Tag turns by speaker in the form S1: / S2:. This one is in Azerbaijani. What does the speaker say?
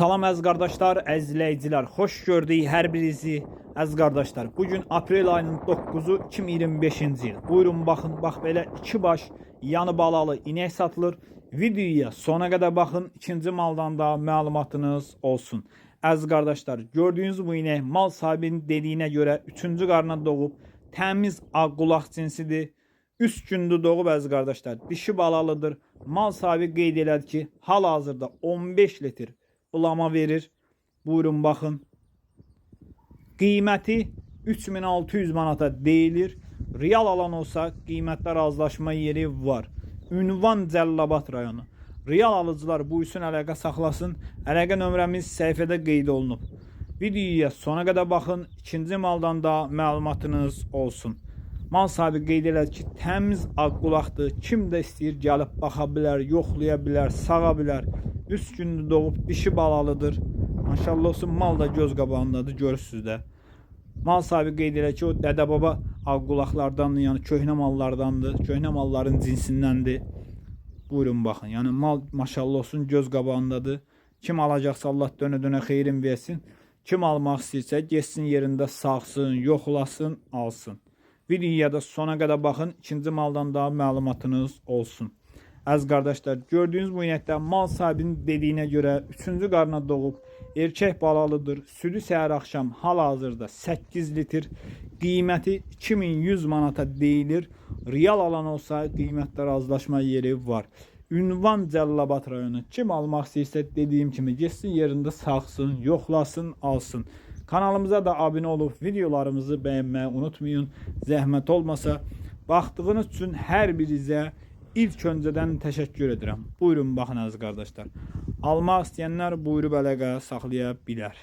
S1: Salam əziz qardaşlar, əziz izləyicilər. Xoş gördük hər birinizi əziz qardaşlar. Bu gün aprel ayının 9-u 2025-ci il. Buyurun baxın, bax belə iki baş yanı balalı inək satılır. Videoya sona qədər baxın, ikinci maldan da məlumatınız olsun. Əziz qardaşlar, gördüyünüz bu inək mal sahibinin dediyinə görə 3-cü qarına doğub, təmiz ağ qulaq cinsidir. 3 gündür doğub əziz qardaşlar. Dişi balalıdır. Mal sahibi qeyd elədi ki, hal-hazırda 15 litr ulama verir. Buyurun baxın. Qiyməti 3600 manata deyilir. Real alan olsa qiymətdə razılaşma yeri var. Ünvan Cəllabad rayonu. Real alıcılar buyursun əlaqə saxlasın. Əlaqə nömrəmiz səhifədə qeyd olunub. Videoya sona qədər baxın. İkinci maldan da məlumatınız olsun. Mal sahibi qeyd elədi ki, təmiz ağ qulaqdır. Kim də istəyir gəlib baxa bilər, yoxlaya bilər, sağa bilər. 3 gündür doğub, dişi balalıdır. Maşallah olsun, mal da göz qabağındadır, görürsüz də. Mal sahibi qeyd elədi ki, o dədə-baba ağ qulaqlardandır, yəni köhnə mallardandır, köhnə malların cinsindəndir. Buyurun baxın. Yəni mal maşallah olsun göz qabağındadır. Kim alacaqsa Allah dönə-dönə xeyrin versin. Kim almaq istəyirsə getsin yerində sağsın, yoxlasın, alsın. Videoya da sona qədər baxın. İkinci maldan da məlumatınız olsun. Əziz qardaşlar, gördüyünüz bu inəkdə mal sahibinin dediyinə görə 3-cü qarına doğub, erkək balalıdır. Südü səhər axşam hal-hazırda 8 litr, qiyməti 2100 manata deyilir. Real alan olsa qiymətdə razılaşma yeri var. Ünvan Cəllabad rayonu. Kim almaq istəyirsə dediyim kimi getsin yerində sağsın, yoxlasın, alsın. Kanalımıza da abunə olub videolarımızı bəyənməyi unutmayın. Zəhmət olmasa baxdığınız üçün hər birinizə ilk öncədən təşəkkür edirəm. Buyurun baxın əziz qardaşlar. Almaq istəyənlər buyurub əlaqə saxlaya bilər.